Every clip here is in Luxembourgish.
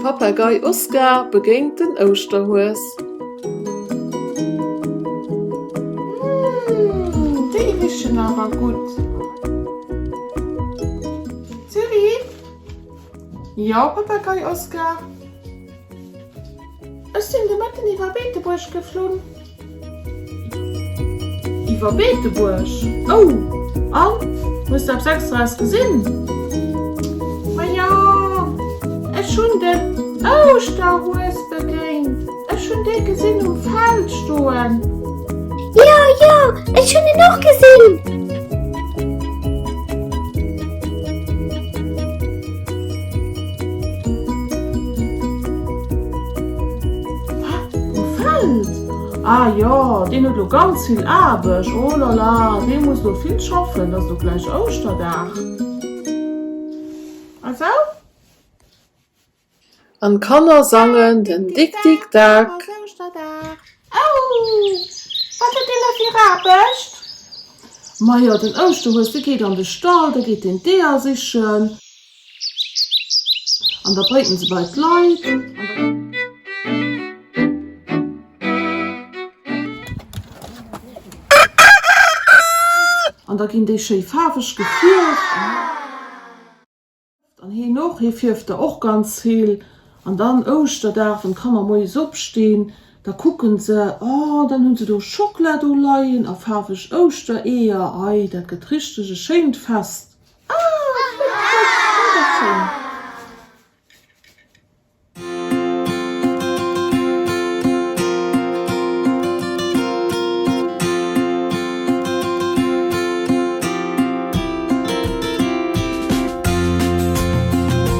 Papagei Oskar begéint den Ouschterhues. Mmh, déi richen awer gutt. Zürich? Jo, Papagei Oskar. Ech sinn de Mëtten iwwer Beetebuerg geflunn. Iwwer Beetebuerg? Oh! An? Hues de eppes Extraes gesinn? Majo, ech hunn den Ouschterhues begéint. Ech hunn dee gesinn um Feld stoen. Jo, jo, ech hunn en och gesinn. Wat? Um Feld? Ah jo, deen huet lo ganz vill Aarbecht. Oh la la, dee muss lo vill schaffen, et ass lo gläich Ouschterdag. A sou? An d'Kanner sangen den Dick Dick Dak. Au! Wat huet deen da fir Aarbecht? Majo, den Ouschterhues, dee geet an de Stall, da geet deen d'Eeër sichen an da bréngt en se bei d'Leit an da. An da ginn déi schéi faarweg gefierft. An heen och, hee fierft der och ganz vill. An dann Ouschterdag, wann d'Kanner moies opstinn, da kucken se, oh, dann hunn se do Schockela do leien a faarweg Ouschtereeër. Ei, dat gëtt richteg e schéint Fest. Ah, flott, flott, wonnerschéin.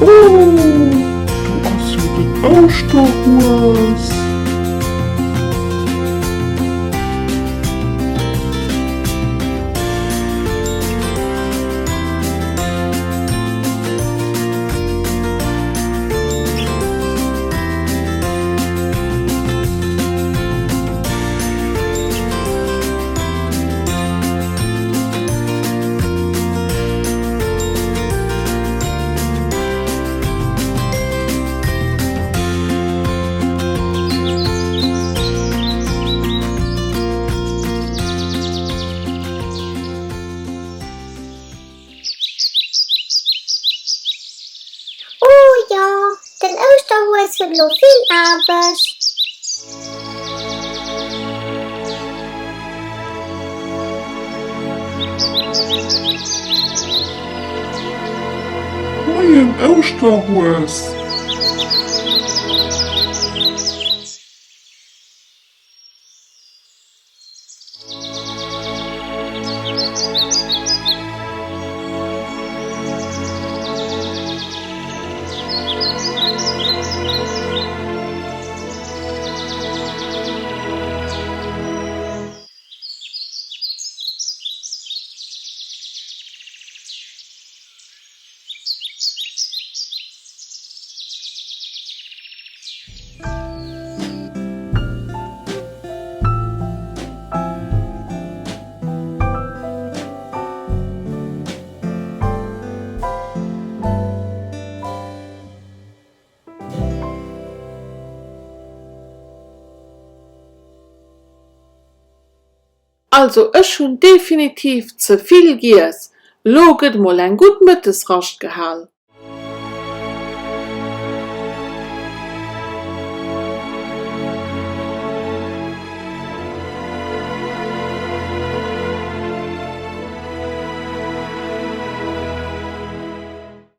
Oh, do ass jo den Ouschterhues! Oh jo, den Ouschterhues huet elo vill Aarbecht. Moien Ouschterhues! Also ech hunn definitiv zevill giess, lo gëtt mol eng gutt Mëttesrascht gehal.